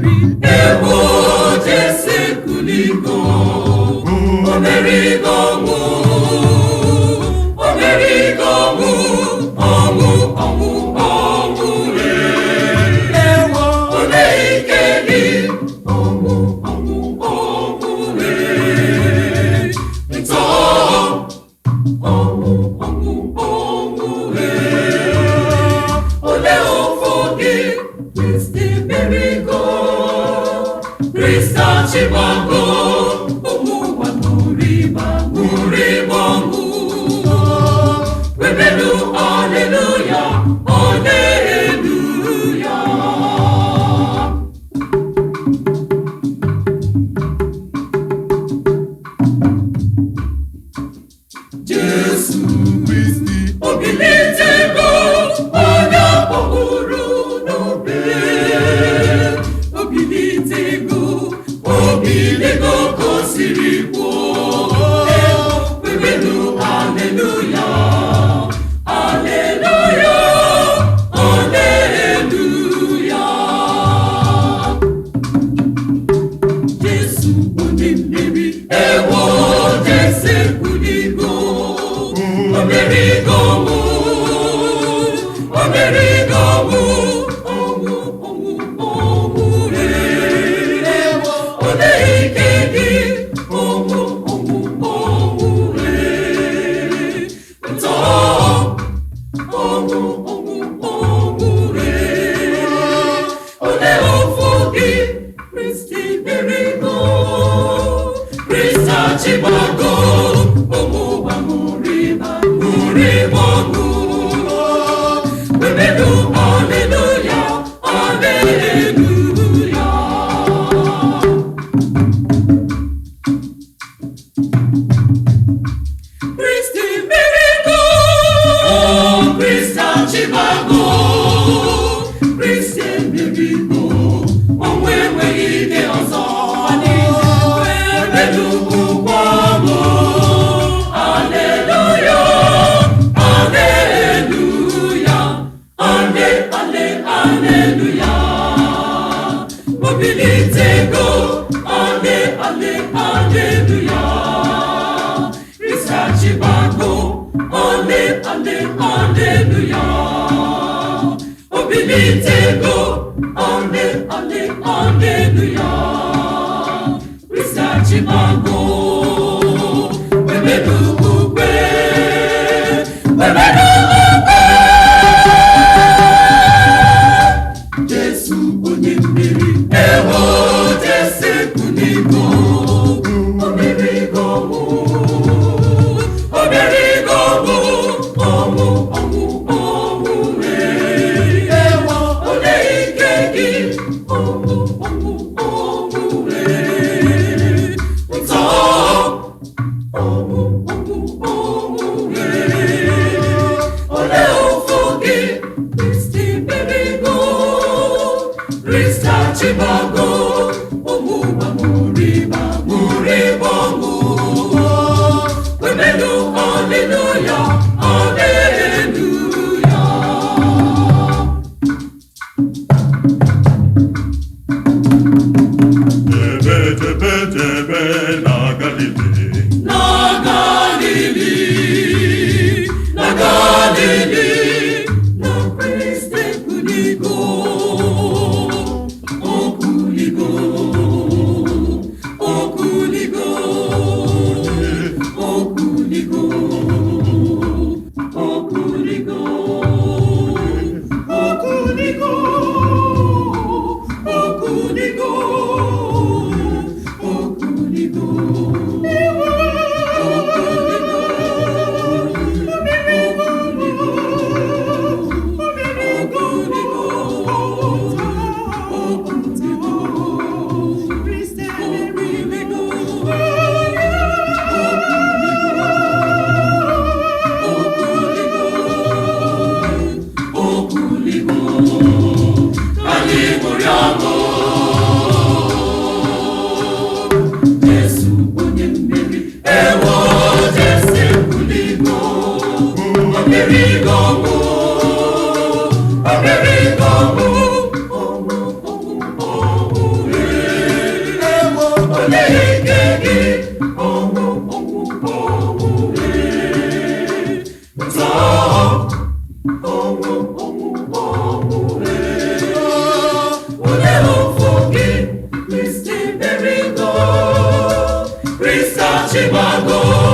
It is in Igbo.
mmeri. Ewo, Jesu ekuligo, o merigo ọnwụ, o merigo ọnwụ, ọnwụ, ọnwụ, ọnwụ ree. Ewo, olee ike gị? Ọnwụ, ọnwụ, ọnwụ ree. Ntọ, ọnwụ, ọnwụ, ọnwụ ree. Olee ụfụ gị? Kristi merigo, Kristi achịgbago, ụmụ ụwa ṅụrịba, ṅụrịba ọṅụ. Kwebelu aleluya, aleluya. Jesu Kristi, obilitego, onye akpọgburu n'obe. Obilitego, obiligo ka o siri kwuo. Kwebelu aleluya, aleluya, aleluya. Jesu onye mmeri, ewo, Jesu ekuligo, o merigo ọnwụ, o merigo ọnwụ, ọnwụ, ọnwụ, ọnwụ ree. Ewo, olee ike gị? Ọnwụ, ọnwụ, ọnwụ ree. Ntọ, ọnwụ, ọnwụ, ọnwụ ree. Olee ụfụ gị? Kristi merigo, Kristi achịgbago, ụmụ ụwa ṅụrịba, ṅụrịba ọṅụ. Kwebelu aleluya, aleluya. Kristi merigo, Kristi achịgbago, Kristi emerigo, ọnwụ enweghị ike ọzọ. Kwebelu ụgwọ ọṅụ, aleluya, aleluya, ale, ale, aleluya. Obilitego, ale, ale, aleluya. Kristi achịgbago, ale, ale, aleluya. Obilitego, ale, ale, aleluya. Kristi achịgbago, kwebelu ukwe, kwebelu ukwe. Jesu onye mmeri, ewo, Jesu ekuligo, o merigo ọnwụ, o merigo ọnwụ, ọnwụ, ọnwụ, ọnwụ ree. Ewo, olee ike gị? Ọnwụ, ọnwụ, ọnwụ ree. Ntọ, ọnwụ, ọnwụ, ọnwụ ree. Olee ụfụ gị? Kristi merigo, Kristi achịgbago, ụmụ ụwa ṅụrịba, ṅụrịba ọṅụ. Kwebelu aleluya, aleluya. Jebe, jebe, jebe na Galili. Na Galili, na Galili, na Kristi ekuligo, okuligo, okuligo, okuligo, okuligo, okuligo, okuligo, okuligo. Jesu onye mmeri, ewo, Jesu ekuligo, o merigo ọnwụ, o merigo ọnwụ, ọnwụ, ọnwụ, ọnwụ. ọnwụ, ọnwụ, olee ụfụ gị, Kristi merigo, Kristi achịbago.